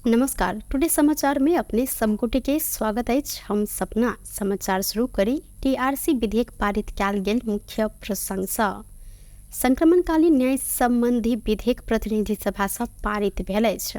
नमस्कार, टुडे समाचार में अपने सब गोटे के स्वागत अछि। हम सपना समाचार शुरू करी टीआरसी विधेयक पारित कयल गेल मुख्य प्रसंग सँ। संक्रमणकालीन न्याय संबंधी विधेयक प्रतिनिधि सभा सँ पारित भेल अछि।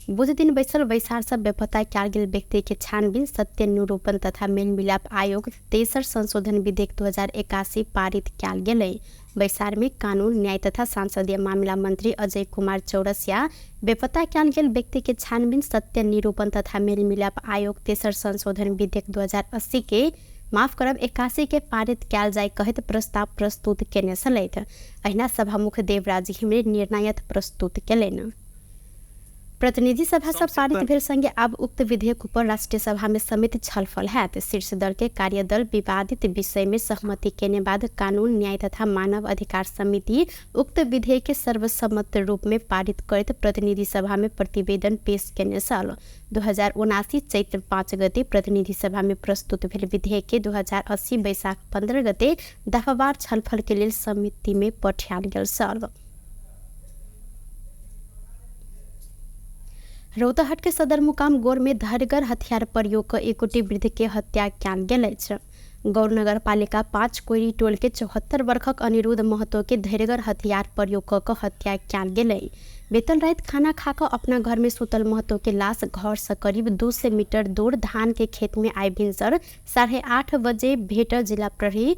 बुध दिन बैसल बैसार सँ बेपत्ता कयल गेल व्यक्ति के छानबीन, सत्य निरूपण तथा मेलमिलाप आयोग तेसर संशोधन विधेयक 2081 पारित कयल गेलै। बैसार में कानून, न्याय तथा सांसदीय मामिला मंत्री अजय कुमार चौरसिया बेपत्ता कयल गेल व्यक्ति के छानबीन, सत्य निरूपण तथा मेलमिलाप आयोग तेसर संशोधन विधेयक 2080 के माफ करब 81 के पारित कयल जाय कहैत प्रस्ताव प्रस्तुत केने छलथि। अहिना सभामुख देवराज घिमिरे निर्णायत प्रस्तुत केलनि। प्रतिनिधि सभा सँ पारित भेल संगे आब उक्त विधेयक ऊपर राष्ट्रीय सभा में समेत छलफल हैत। शीर्ष दल के कार्यदल विवादित विषय में सहमति केने बाद कानून, न्याय तथा मानव अधिकार समिति उक्त विधेयक के सर्वसम्मत रूप में पारित करैत प्रतिनिधि सभा में प्रतिवेदन पेश केने छल। 2079 चैत्र 5 गते प्रतिनिधि सभा में प्रस्तुत भेल विधेयक के 2080 वैशाख 15 गते दफावार छलफल के लेल समिति में पठायल गेल छल। रौतहट के सदरमुकाम गौर में धरगर हथियार प्रयोग क एक गोटे वृद्ध के हत्या कयल गेल अछि। गौर नगरपालिका 5 कोइरी टोल के 74 वर्षक अनिरुद्ध महतो के धैरगर हथियार प्रयोग क के हत्या कयल गेलै। बीतल राति खाना खा कऽ अपना घर में सुतल महतो के लाश घर से करीब 200 मीटर दूर धान के खेत में आइ भिनसर 8:30 बजे भेटल जिला प्रहरी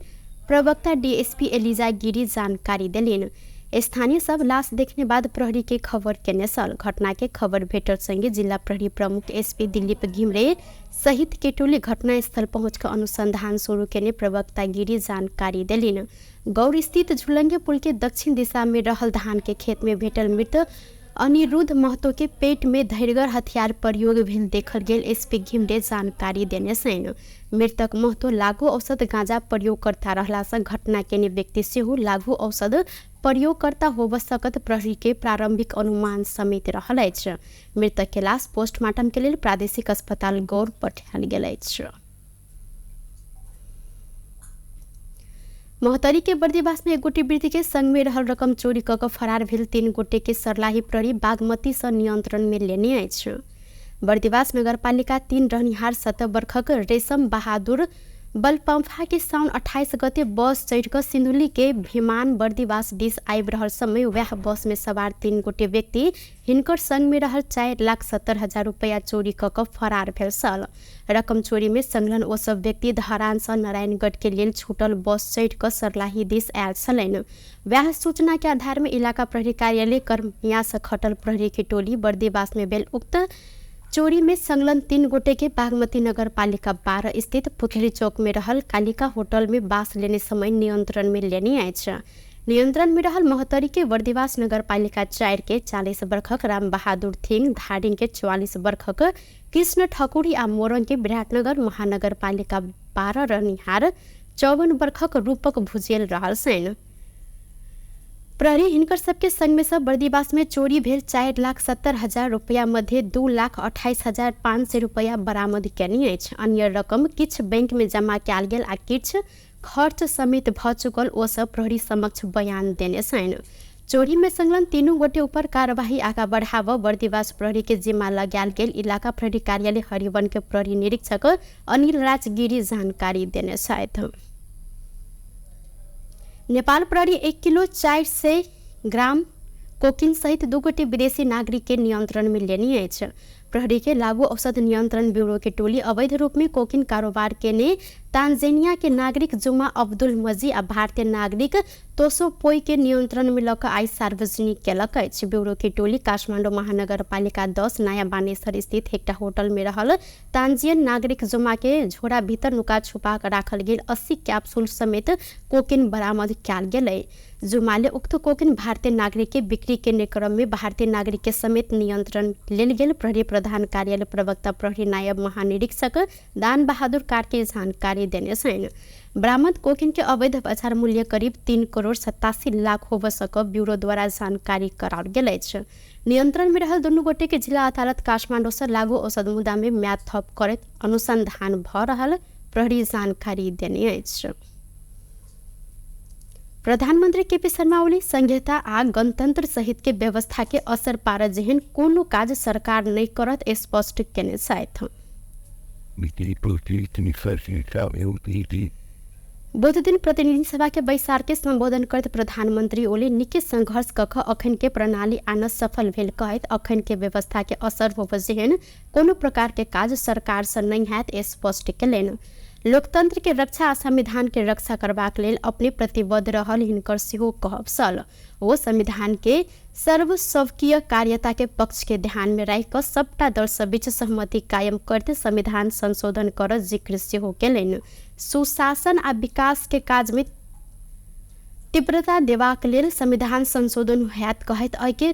प्रवक्ता डीएसपी एलिजा गिरी जानकारी देलनि। स्थानीय सब लाश देखने बाद प्रहरी के खबर केने छल। घटना के खबर भेटल संगे जिला प्रहरी प्रमुख एसपी दिलीप घिमरे सहित के टोली घटनास्थल पहुँच के अनुसंधान शुरू केने प्रवक्ता गिरी जानकारी देलनि। गौर स्थित झुलंगे पुल के दक्षिण दिशा में रहल धान के खेत में भेटल मृत अनिरुद्ध महतो के पेट में धैरगर हथियार प्रयोग भेल देखल गेल एसपी घिमरे जानकारी देने छनि। मृतक महतो लागू औषध गांजा प्रयोगकर्ता रहला सँ घटना केने व्यक्ति सेहो लागू औषध प्रयोगकर्ता होब सकत प्रहरी के प्रारंभिक अनुमान समेत रहल अछि। मृतक के लाश पोस्टमार्टम के लेल प्रादेशिक अस्पताल गौर पठायल गेल अछि। महोत्तरी के बर्दिवास में एक गोटे वृद्ध के संग में रहल रकम चोरी क के फरार भेल 3 गोटे के सरलाही प्रहरी बागमती सँ नियंत्रण में लेने अछि। बर्दिवास नगरपालिका 3 रहनिहार 70 वर्षक रेशम बहादुर बलपम्फा के साउन 28 गते बस चढ़ि कऽ सिन्धुली के भीमान बर्दिवास दिस आबि रहल समय वएह बस में सवार 3 गोटे व्यक्ति हिनकर संग में रहल 4,70,000 रुपया चोरी क के फरार भेल छल। रकम चोरी में संलग्न ओ सब व्यक्ति धरान सँ नारायणगढ़ के लेल छूटल बस चढ़ि कऽ सरलाही दिस आयल छलनि। वएह सूचना के आधार में इलाका प्रहरी कार्यालय कर्मिया सँ खटल प्रहरी के टोली बर्दिवास में भेल उक्त चोरी में संलग्न 3 गोटे के बागमती नगरपालिका 12 स्थित पुतली चौक में रहल कालिका होटल में बास लेने समय नियंत्रण में लेने अछि। नियंत्रण में रहल महोत्तरी के बर्दिवास नगरपालिका 4 के 40 वर्षक राम बहादुर थिङ, धादिङ के 44 वर्षक कृष्ण ठकुरी आ मोरङ के विराटनगर महानगरपालिका 12 रहनिहार 54 वर्षक रूपक भुजेल रहल छनि। प्रहरी हिनकर सबके संग में सब बर्दिवास में चोरी भेल 4,70,000 रुपया मध्ये 2,28,500 रुपया बरामद केने अछि। अन्य रकम किछु बैंक में जमा कयल गेल आ किछु खर्च समेत भ चुकल ओ सब प्रहरी समक्ष बयान देने छनि। चोरी में संलग्न 3 गोटे ऊपर कार्यवाही आगा बढ़ाव बर्दिवास प्रहरी के जिम्मा लगायल गेल इलाका प्रहरी कार्यालय हरिवन के प्रहरी निरीक्षक अनिल राज गिरी जानकारी देने छथि। नेपाल प्रहरी 1 किलो 400 ग्राम कोकिन सहित 2 गोटे विदेशी नागरिक के नियंत्रण में लेने अछि। प्रहरी के लागू औषध नियंत्रण ब्यूरो के टोली अवैध रूप में कोकिन कारोबार केने तांजेनिया के नागरिक जुमा अब्दुल मजी आ भारतीय नागरिक तोसो पोई के नियंत्रण में लऽ आइ सार्वजनिक केलक अछि। ब्यूरो के टोली काठमाडौँ महानगरपालिका 10 नयाँ बानेश्वर स्थित एकटा होटल में रहल तांजियन नागरिक जुमा के झोरा भीतर नुका छुपा कऽ राखल गेल 80 कैप्सूल समेत कोकिन बरामद कयल गेलै। जुमाले उक्त कोकिन भारतीय नागरिक के बिक्री केने क्रम में भारतीय नागरिक के समेत नियंत्रण लेल गेल प्रहरी प्रधान कार्यालय प्रवक्ता प्रहरी नायब महानिरीक्षक दान बहादुर कार्की जानकारी देने छनि। बरामद कोकिन के अवैध बजार मूल्य करीब 3,87,00,000 होब सकब ब्यूरो द्वारा जानकारी कराओल गेल अछि। नियंत्रण में रहल दुनू गोटे के जिला अदालत काठमाडौँ सँ लागू औषध मुद्दा में म्याद थप करैत अनुसंधान भ रहल प्रहरी जानकारी देने अछि। प्रधानमन्त्री केपी शर्मा ओली संघीयता आ गणतन्त्र सहित के व्यवस्था के असर पार जेहन कोनो काज सरकार नहि करत स्पष्ट केने छथि। बुध दिन प्रतिनिधि सभा के बैसार के सम्बोधन करैत प्रधानमन्त्री ओली निकै संघर्ष कऽ अखन के प्रणाली आन सफल भेल कहैत अखन के व्यवस्था के असर होब जेहन कोनो प्रकार के काज सरकार से नहि हैत स्पष्ट केलनि। लोकतंत्र के रक्षा आ संविधान के रक्षा करबाक लेल अपने प्रतिबद्ध रहल हिनकर सेहो कहब छल। ओ संविधान के सर्वसवकीय कार्यता के पक्ष के ध्यान में राखि कऽ सबटा दल सब बीच सहमति कायम करते संविधान संशोधन कर जिक्र सेहो केलनि। सुशासन आ विकास के काज में तीव्रता देबाक लेल संविधान संशोधन हैत कहैत एहिके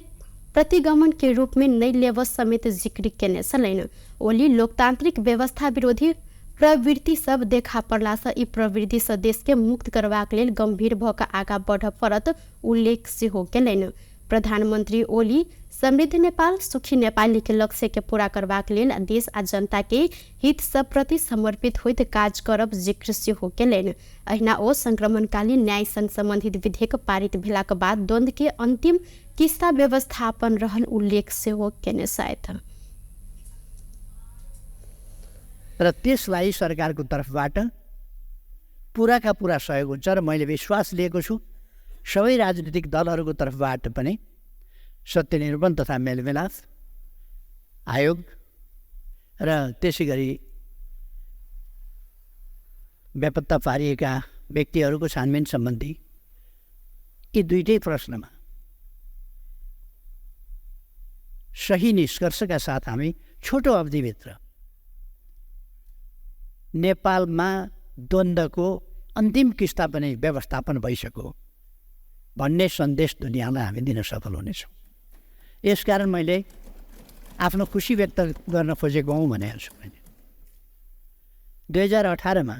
प्रतिगमन के रूप में नहि लेब समेत जिक्र केने छलनि। ओली लोकतांत्रिक व्यवस्था विरोधी प्रवृत्ति सब देखा पड़लासँ ई प्रवृत्ति सँ देश के मुक्त करबाक लेल गंभीर भऽ कऽ आगाँ बढ़य पड़त उल्लेख सेहो केलनि। प्रधानमन्त्री ओली समृद्ध नेपाल सुखी नेपाली के लक्ष्य के पूरा करबाक लेल देश आ जनता के हित सब प्रति समर्पित होइत काज करब जिक्र सेहो केलनि। अहिना ओ संक्रमणकालीन न्याय संग सम्बन्धित विधेयक पारित भेलाक बाद द्वंद्व के अन्तिम किस्ता व्यवस्थापन रहल उल्लेख सेहो केने छथि। र त्यसलाई सरकारको तर्फबाट पुराका पुरा सहयोग हुन्छ र मैले विश्वास लिएको छु सबै राजनीतिक दलहरूको तर्फबाट पनि सत्यनिरूपण तथा मेलमिलाप आयोग र त्यसै गरी बेपत्ता पारिएका व्यक्तिहरूको छानबिन सम्बन्धी यी दुईटै प्रश्नमा सही निष्कर्षका साथ हामी छोटो अवधिभित्र नेपालमा द्वन्द्वको अन्तिम किस्ता पनि व्यवस्थापन भइसक्यो भन्ने सन्देश दुनियाँलाई हामी दिन सफल हुनेछौँ। यसकारण मैले आफ्नो खुसी व्यक्त गर्न खोजेको हुँ भनेको छु। मैले 2018मा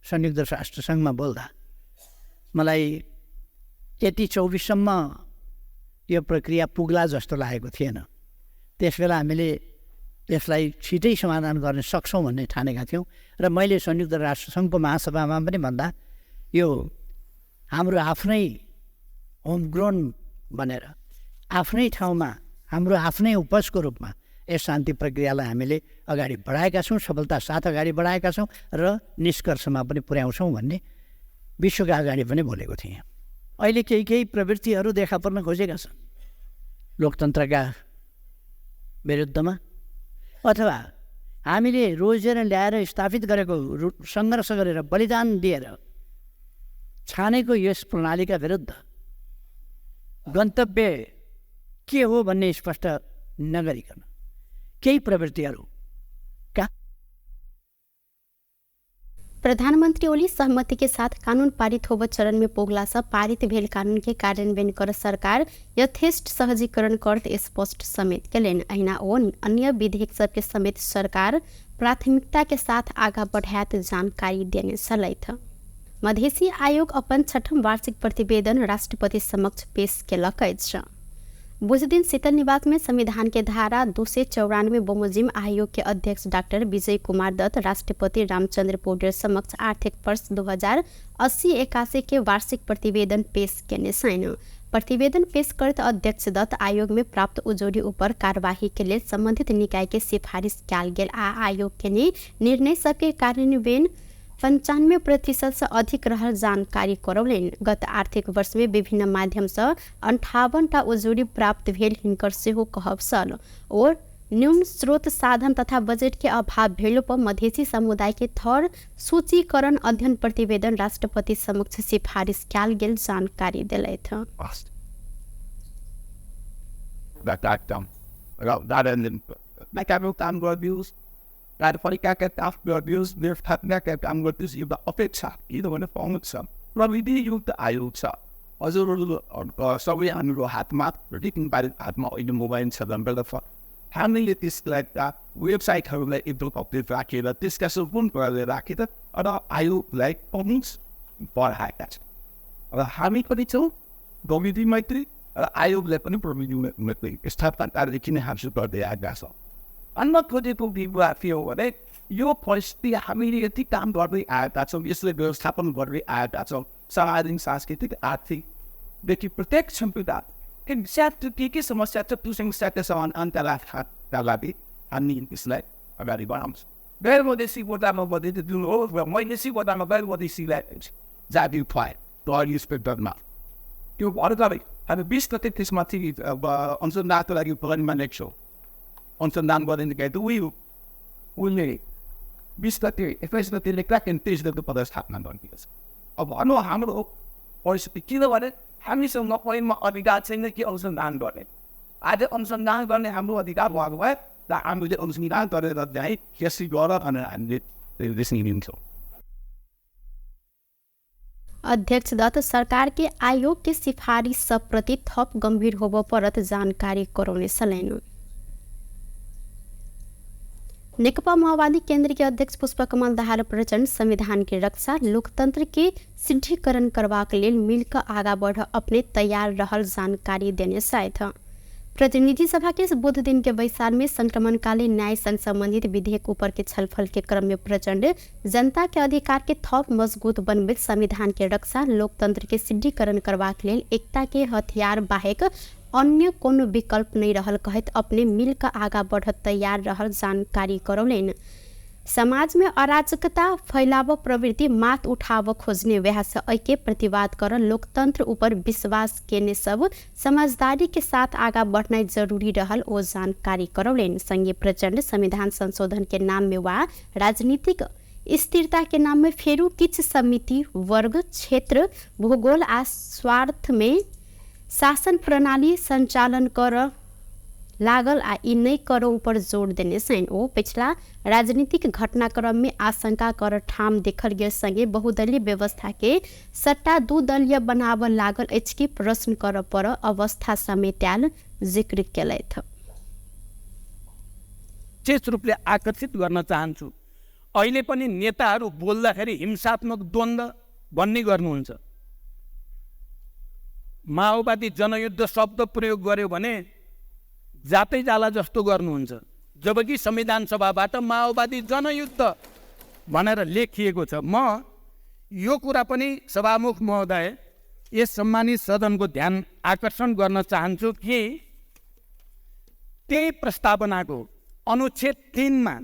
संयुक्त राष्ट्रसङ्घमा बोल्दा मलाई यति 24सम्म यो प्रक्रिया पुग्ला जस्तो लागेको थिएन। त्यसबेला हामीले यसलाई छिटै समाधान गर्न सक्छौँ भन्ने ठानेका थियौँ र मैले संयुक्त राष्ट्रसङ्घको महासभामा पनि भन्दा यो हाम्रो आफ्नै होमग्रोन भनेर आफ्नै ठाउँमा हाम्रो आफ्नै उपजको रूपमा यस शान्ति प्रक्रियालाई हामीले अगाडि बढाएका छौँ, सफलता साथ अगाडि बढाएका छौँ र निष्कर्षमा पनि पुर्याउँछौँ भन्ने विश्वका अगाडि पनि बोलेको थिएँ। अहिले केही केही प्रवृत्तिहरू देखा पर्न खोजेका छन् लोकतन्त्रका विरुद्धमा अथवा हामीले रोजेर ल्याएर स्थापित गरेको सङ्घर्ष गरेर बलिदान दिएर छानेको यस प्रणालीका विरुद्ध गन्तव्य के हो भन्ने स्पष्ट नगरिकन केही प्रवृत्तिहरू का प्रधानमन्त्री ओली सहमति के साथ कानून पारित होब चरण में पुगला से पारित भेल कानून के कार्यान्वयन कर सरकार यथेष्ट सहजीकरण करत स्पष्ट समेत केलनि। अहिना ओ अन्य विधेयक सबके समेत सरकार प्राथमिकता के साथ आगाँ बढ़ायत जानकारी देने छलथि। मधेसी आयोग अपन छठम वार्षिक प्रतिवेदन राष्ट्रपति समक्ष पेश केलक अछि। बुधदिन शीतल निवास में संविधान के धारा 294 बमोजिम आयोग के अध्यक्ष डॉक्टर विजय कुमार दत्त राष्ट्रपति रामचंद्र पौडेल समक्ष आर्थिक वर्ष 2080-81 के वार्षिक प्रतिवेदन पेश केने छनि। प्रतिवेदन पेश करत अध्यक्ष दत्त आयोग में प्राप्त उजोरी ऊपर कार्यवाही के लेल संबंधित निकाय के सिफारिश कयल गेल आ आयोग के निर्णय सबके कार्यान्वयन 95% से अधिक रहल जानकारी करौलनि। गत आर्थिक वर्ष में विभिन्न माध्यम से 58टा उजुरी प्राप्त भेल हिनकर सेहो कहब छल। और न्यून स्रोत साधन तथा बजेट के अभाव भेलो पर मधेसी समुदाय के थर सूचीकरण अध्ययन प्रतिवेदन राष्ट्रपति समक्ष सिफारिश कयल गेल जानकारी देलथि। अपेक्षा किनभने पहुँच छ, प्रविधियुक्त आयोग छ, हजुरहरू सबै हाम्रो हातमा हातमा अहिले मोबाइल छ, हामीले त्यसलाई वेबसाइटहरूलाई एकदम अपडेट राखेर त्यसका सम्पूर्ण कुरालाई राखेर र आयोगलाई पहुँच बढाएका छौँ र हामी पनि छौँ प्रविधि मैत्री र आयोगलाई पनि प्रविधि मैत्री स्थापना कार्य किन हासिल गर्दै आएका छौँ। भन्न खोजेको कुरा के हो भने यो परिस्थिति हामीले यति काम गर्दै आएका छौँ, यसले व्यवस्थापन गर्दै आएका छौँ, सामाजिक सांस्कृतिक आर्थिक देखि प्रत्येक संविधान एक्ज्याक्ट के के समस्या छ त्यो समस्याका समाधानका लागि हामी यसलाई अगाडि बढाउँछौँ। गैर मधेसी कोटामा बढेको जुन हो, मधेसी कोटामा गैर मधेसीलाई जाति खुवाए दर इन्सपेक्टरमा त्यो भर्खरै हामी 20 गते त्यसमाथि अनुसन्धानको लागि प्रहरीमा लेख्छौँ। अनुसन्धान गर्ने त उही हो, उसले 20 गते 21 गते लेख्दा 23 गते पदस्थापना गरिदिएछ। अब भनौँ हाम्रो परिस्थिति, किनभने हामीसँग ऐनमा अधिकार छैन कि अनुसन्धान गर्ने। आज अनुसन्धान गर्ने हाम्रो अधिकार भएको भए र हामीले अनुसन्धान गरेर चाहिँ यसरी गर भनेर हामीले दिन्छौँ। अध्यक्ष दत्त सरकार के आयोग के सिफारिस सब प्रति थप गंभीर होबो परत जानकारी करौने छलनि। नेकपा माओवादी केंद्र के अध्यक्ष पुष्पकमल दाहाल प्रचण्ड संविधान के रक्षा, लोकतंत्र के सिद्धिकरण करबाक लेल मिलकर आगा बढ़ अपने तैयार रहल जानकारी देने साथ प्रतिनिधि सभा के बुध दिन के बैसार में संक्रमणकालीन न्याय संग संबंधित विधेयक ऊपर के छलफल के क्रम में प्रचण्ड जनता के अधिकार के थप मजबूत बनबैत संविधान के रक्षा, लोकतंत्र के सिद्धिकरण करबाक लेल एकता के हथियार बाहेक अन्य कोनो विकल्प नहीं रहल कहैत अपने मिलकर आगा बढ़त तैयार रहल जानकारी करौलनि। समाज में अराजकता फैलाव प्रवृत्ति मात उठाव खोजने वह से ऐके प्रतिवाद कर लोकतंत्र ऊपर विश्वास केने सब समझदारी के साथ आगा बढ़ना जरूरी रहल ओ जानकारी करौलनि। संगे प्रचण्ड संविधान संशोधन के नाम में वा राजनीतिक स्थिरता के नाम में फेरू किछु समिति, वर्ग, क्षेत्र, भूगोल आ स्वार्थ में शासन प्रणाली संचालन कर लागल आ ई नहि करो ऊपर जोर देने छनि। ओ पिछला राजनीतिक घटनाक्रम में आशंका कर ठाम देखल गेल संगे बहुदलीय व्यवस्था के सट्टा दू दलीय बनाबऽ लागल अछि कि प्रश्न करऽ पर अवस्था समेत आयल जिक्र केलथि। विशेष रूपले आकर्षित गर्न चाहन्छु, अहिले पनि नेताहरू बोल्दाखेरि हिंसात्मक द्वन्द्व भन्ने गर्नुहुन्छ। माओवादी जनयुद्ध शब्द प्रयोग गर्यो भने जातै जाला जस्तो गर्नुहुन्छ, जबकि संविधान सभाबाट माओवादी जनयुद्ध भनेर लेखिएको छ। म यो कुरा पनि सभामुख महोदय यस सम्मानित सदनको ध्यान आकर्षण गर्न चाहन्छु कि त्यही प्रस्तावनाको अनुच्छेद 3 मा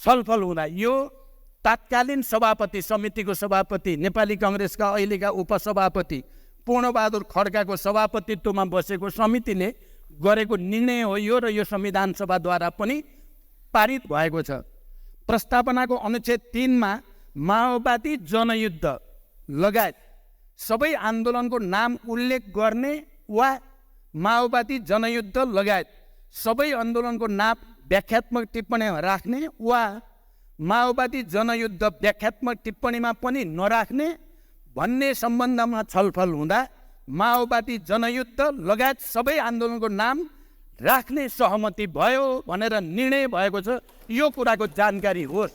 छलफल हुँदा यो तात्कालीन सभापति, समितिको सभापति, नेपाली कङ्ग्रेसका अहिलेका उपसभापति पूर्णबहादुर खड्काको सभापतित्वमा बसेको समितिले गरेको निर्णय हो यो, र यो संविधान सभाद्वारा पनि पारित भएको छ। प्रस्तावनाको अनुच्छेद 3 मा माओवादी जनयुद्ध लगायत सबै आन्दोलनको नाम उल्लेख गर्ने वा माओवादी जनयुद्ध लगायत सबै आन्दोलनको नाम व्याख्यात्मक टिप्पणीमा राख्ने वा माओवादी जनयुद्ध व्याख्यात्मक टिप्पणीमा पनि नराख्ने भन्ने सम्बन्धमा छलफल हुँदा माओवादी जनयुद्ध लगायत सबै आन्दोलनको नाम राख्ने सहमति भयो भनेर निर्णय भएको छ। यो कुराको जानकारी होस्।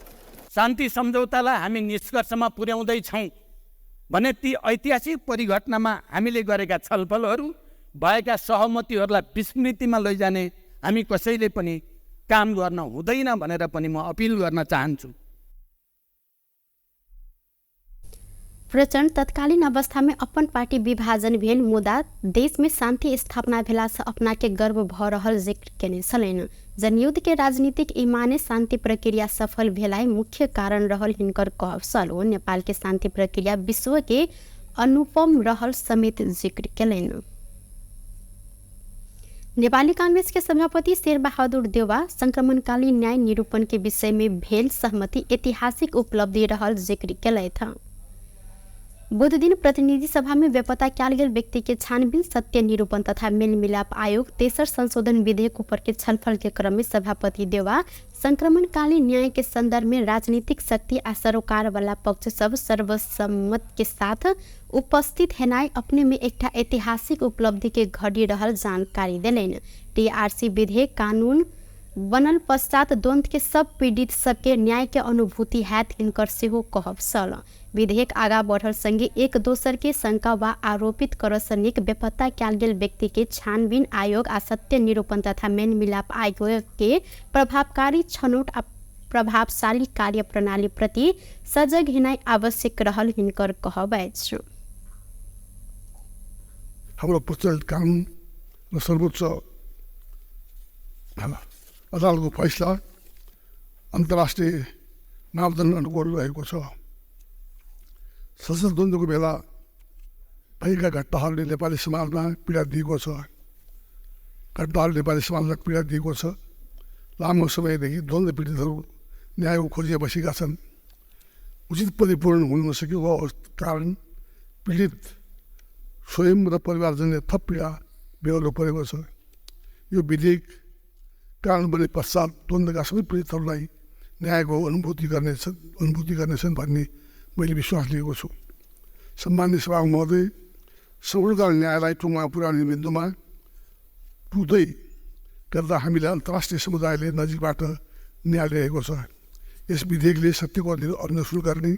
शान्ति सम्झौतालाई हामी निष्कर्षमा पुर्याउँदैछौँ भने ती ऐतिहासिक परिघटनामा हामीले गरेका छलफलहरू भएका सहमतिहरूलाई विस्मृतिमा लैजाने हामी कसैले पनि काम गर्न हुँदैन भनेर पनि म अपिल गर्न चाहन्छु। प्रचण्ड तत्कालीन अवस्था में अपन पार्टी विभाजन भेल मुदा देश में शांति स्थापना भेला से अपना के गर्व भ रहल जिक्र केने छलनि। जनयुद्ध के राजनीतिक ईमाने शांति प्रक्रिया सफल भेलाइ मुख्य कारण रहल हिनकर कहब छल। ओ नेपाल के शांति प्रक्रिया विश्व के अनुपम रहल समेत जिक्र केलनि। नेपाली कांग्रेस के सभापति शेरबहादुर देउवा संक्रमणकालीन न्याय निरूपण के विषय में भेल सहमति ऐतिहासिक उपलब्धि रहल जिक्र केलथि। बुध दिन प्रतिनिधि सभा में बेपत्ता कयल गेल व्यक्ति के छानबीन, सत्य निरूपण तथा मेलमिलाप आयोग तेसर संशोधन विधेयक ऊपर के छलफल के क्रम में सभापति देउवा संक्रमणकालीन न्याय के संदर्भ में राजनीतिक शक्ति आ सरोकार वाला पक्ष सब सर्वसम्मत के साथ उपस्थित हेनाइ अपने में एकटा ऐतिहासिक उपलब्धि के घड़ी रहल जानकारी देलनि। टीआरसी विधेयक कानून बनल पश्चात द्वंद्व के सब पीड़ित सबके न्याय के अनुभूति हैत हिनकर सेहो कहब छल। विधेयक आगा बढ़ल संगे एक दोसर के शंका वा आरोपित कर नीक बेपत्ता कयल गेल व्यक्ति के छानबीन आयोग आ सत्य निरूपण तथा मेलमिलाप आयोग के प्रभावकारी छनौट आ प्रभावशाली कार्य प्रणाली प्रति सजग हेनाइ आवश्यक रहल हिनकर कहब अछि। हाम्रो प्रचलित कानुन र सर्वोच्च अदालतको फैसला अन्तर्राष्ट्रिय मापदण्ड अनुकूल रहेको छ। सशस्त्र द्वन्द्वको बेला भएका घटनाहरूले नेपाली समाजमा पीडा दिएको छ। लामो समयदेखि द्वन्द्व पीडितहरू न्यायको खोजीमा बसेका छन्। उचित परिपूरण हुन नसकेको कारण पीडित स्वयं र परिवारजनले थप पीडा बेहोर्नु परेको छ। यो विधेयक कानुन बने पश्चात द्वन्द्वका सबै पीडितहरूलाई न्यायको अनुभूति गर्नेछन् भन्ने मैले विश्वास लिएको छु। सम्मान्य सभामुख महोदय, संरक्षण न्यायलाई टुङ्गोमा पुर्याउने बिन्दुमा पुग्दै गर्दा हामीलाई अन्तर्राष्ट्रिय समुदायले नजिकबाट निहालिरहेको छ। यस विधेयकले सत्यको अन्वेषण गर्ने,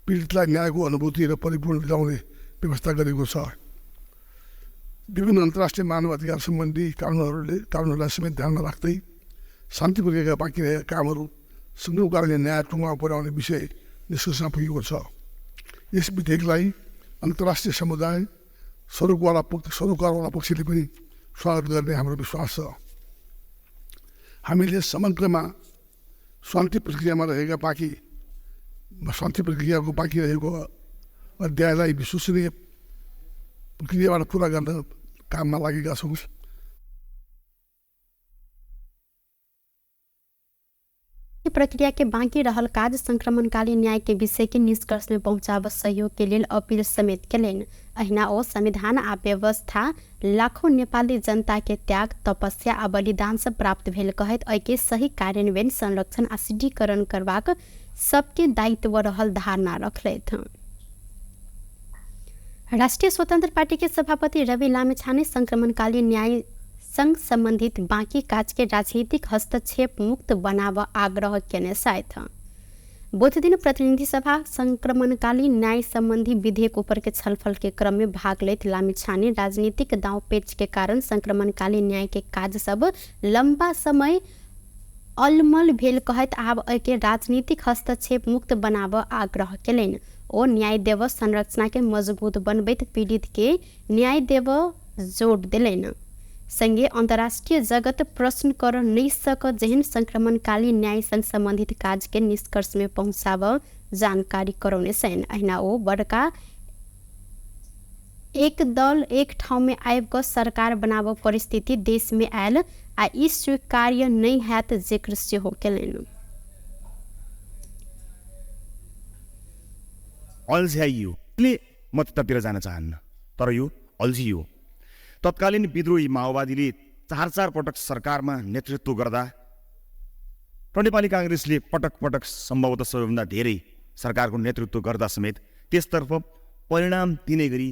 पीडितलाई न्यायको अनुभूति र परिपूर्ण दिलाउने व्यवस्था गरेको छ। विभिन्न अन्तर्राष्ट्रिय मानव अधिकार सम्बन्धी कानुनहरूलाई समेत ध्यानमा राख्दै शान्ति प्रक्रियाका बाँकी रहेका कामहरू संयोगकालीन न्याय टुङ्गोमा पुर्याउने विषय निष्कर्षमा पुगेको छ। यस विधेयकलाई अन्तर्राष्ट्रिय समुदाय सरोकारवाला पक्षले पनि स्वागत गर्ने हाम्रो विश्वास छ। हामीले समग्रमा शान्ति प्रक्रियामा रहेका बाँकी शान्ति प्रक्रियाको बाँकी रहेको अध्यायलाई विश्वसनीय प्रक्रियाबाट पुरा गर्न काममा लागेका छौँ। प्रक्रिया के बाँकी रहल काज संक्रमणकालीन न्याय के विषय के निष्कर्ष में पहुंचाब सहयोग के लेल अपील समेत केलनि। अहिना ओ संविधान आ व्यवस्था लाखों नेपाली जनता के त्याग, तपस्या आ बलिदान से प्राप्त भेल कहैत एहि के सही कार्यान्वयन, संरक्षण आ सुदृढीकरण करबाक सबके दायित्व रहल धारणा रखलथि। राष्ट्रिय स्वतंत्र पार्टी के सभापति रवि लामिछाने संक्रमणकालीन न्याय संघ संबंधित बाँकी काज के राजनीतिक हस्तक्षेप मुक्त बनाव आग्रह केने साथ बुध दिन प्रतिनिधि सभा संक्रमणकालीन न्याय संबंधी विधेयक ऊपर के छलफल के क्रम में भाग लेत लामिछाने राजनीतिक दांव पेच के कारण संक्रमणकालीन न्याय के काज सब लंबा समय अलमल भेल कहैत आब एहि के राजनीतिक हस्तक्षेप मुक्त बनाव आग्रह केलनि। ओ न्याय देव संरचना के मजबूत बनबैत पीड़ित के न्याय देव जोड़ देलनि। संगे अंतर्राष्ट्रीय जगत प्रश्न कर नहीं सक जेहन संक्रमणकालीन न्याय संग संबंधित काज के निष्कर्ष में पहुंचाब जानकारी करौने छनि। अहिना ओ बड़का एक दल एक ठाउँ में आबि कऽ सरकार बनाब परिस्थिति देश में आयल आ ई स्वीकार्य नहीं हैत जिक्र सेहो केलनि। अल्झ्याइयो म त्यतातिर जान चाहन्न, तर यो अल्झियो। तत्कालीन विद्रोही माओवादीले चार चार पटक सरकारमा नेतृत्व गर्दा र नेपाली काङ्ग्रेसले पटक पटक सम्भवतः सबैभन्दा धेरै सरकारको नेतृत्व गर्दा समेत त्यसतर्फ परिणाम दिने गरी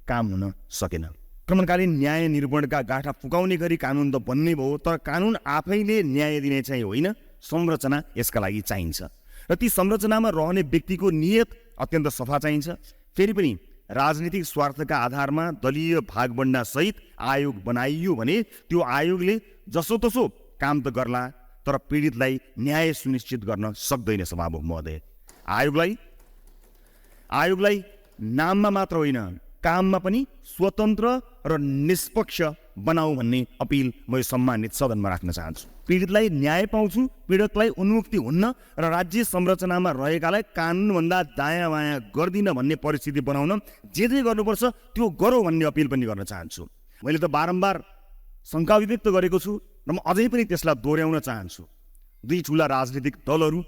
काम हुन सकेन। आक्रमणकालीन न्याय निरूपणका गाँठा फुकाउने गरी कानुन त बन्ने भयो, तर कानुन आफैले न्याय दिने चाहिँ होइन, संरचना यसका लागि चाहिन्छ र ती संरचनामा रहने व्यक्तिको नियत अत्यन्त सफा चाहिन्छ। फेरि पनि राजनीतिक स्वार्थका आधारमा दलीय भागबण्डासहित आयोग बनाइयो भने त्यो आयोगले जसोतसो काम त गर्ला, तर पीडितलाई न्याय सुनिश्चित गर्न सक्दैन। सभामुख महोदय, आयोगलाई नाममा मात्र होइन काममा पनि स्वतन्त्र र निष्पक्ष बनाऊ भन्ने अपिल म यो सम्मानित सदनमा राख्न चाहन्छु। पीडितलाई न्याय पाउँछु, पीडकलाई उन्मुक्ति हुन्न र राज्य संरचनामा रहेकालाई कानुनभन्दा दायाँ बायाँ गर्दिन भन्ने परिस्थिति बनाउन जे जे गर्नुपर्छ त्यो गरौँ भन्ने अपिल पनि गर्न चाहन्छु। मैले त बारम्बार शङ्का अभिव्यक्त गरेको छु र म अझै पनि त्यसलाई दोहोऱ्याउन चाहन्छु। दुई ठुला राजनीतिक दलहरू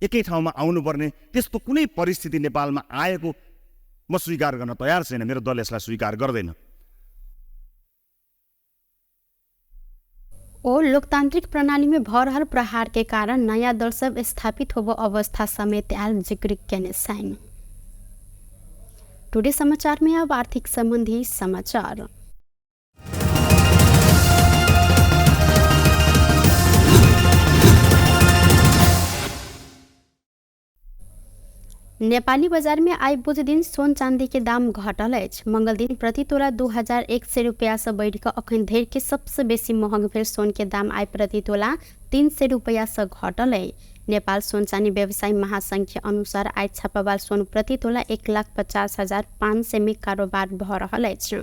एकै ठाउँमा आउनुपर्ने त्यस्तो कुनै परिस्थिति नेपालमा आएको म स्वीकार गर्न तयार छैन। मेरो दल यसलाई स्वीकार गर्दैन। ओ लोकतांत्रिक प्रणाली में भ रहल प्रहार के कारण नया दल सब स्थापित होबो अवस्था समेत आयल जिक्र केने छनि। टुडे समाचार में अब आर्थिक संबंधी समाचार। नेपाली बाजार में आइ बुध दिन सोन चांदी के दाम घटल अछि। मंगल दिन प्रति तोला 2100 रुपया से बढ़ि कऽ अखन धरि के सबसे बेसी महग भेल सोन के दाम आइ प्रति तोला 300 रुपया से घटल अछि। नेपाल सोन चानी व्यवसायी महासंघ के अनुसार आइ छापावाल सोन प्रति तोला 1,50,500 में कारोबार भ रहल अछि।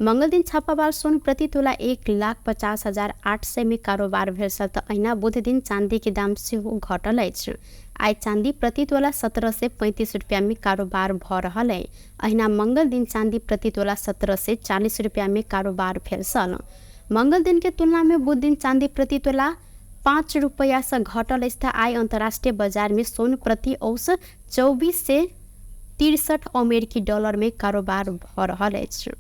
मंगल दिन छापावाल सोन प्रति तोला 1,50,800 में कारोबार भेल छल तऽ अहिना बुध दिन चांदी के दाम सेहो घटल अछि। आइ चांदी प्रति तोला 1735 रुपया में कारोबार भऽ रहल अछि। अहिना मंगल दिन चांदी प्रति तोला 1740 रुपया में कारोबार भेल छल। मंगल दिन के तुलना में बुध दिन चांदी प्रति तोला 5 रुपया से घटल अछि तऽ आइ अंतर्राष्ट्रीय बाजार में सोन प्रति औसत 2463 अमेरिकी डॉलर में कारोबार भऽ रहल अछि।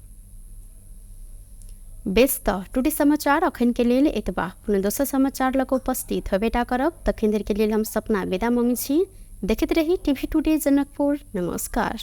बेस तऽ टुटी समाचार अखन के लेल एतबा। पुनः दोसर समाचार लऽ कऽ उपस्थित होबेटा करब। तखन देर के लेल हम सपना विदा मांगै छी। देखैत रही टीवी टुडे जनकपुर। नमस्कार।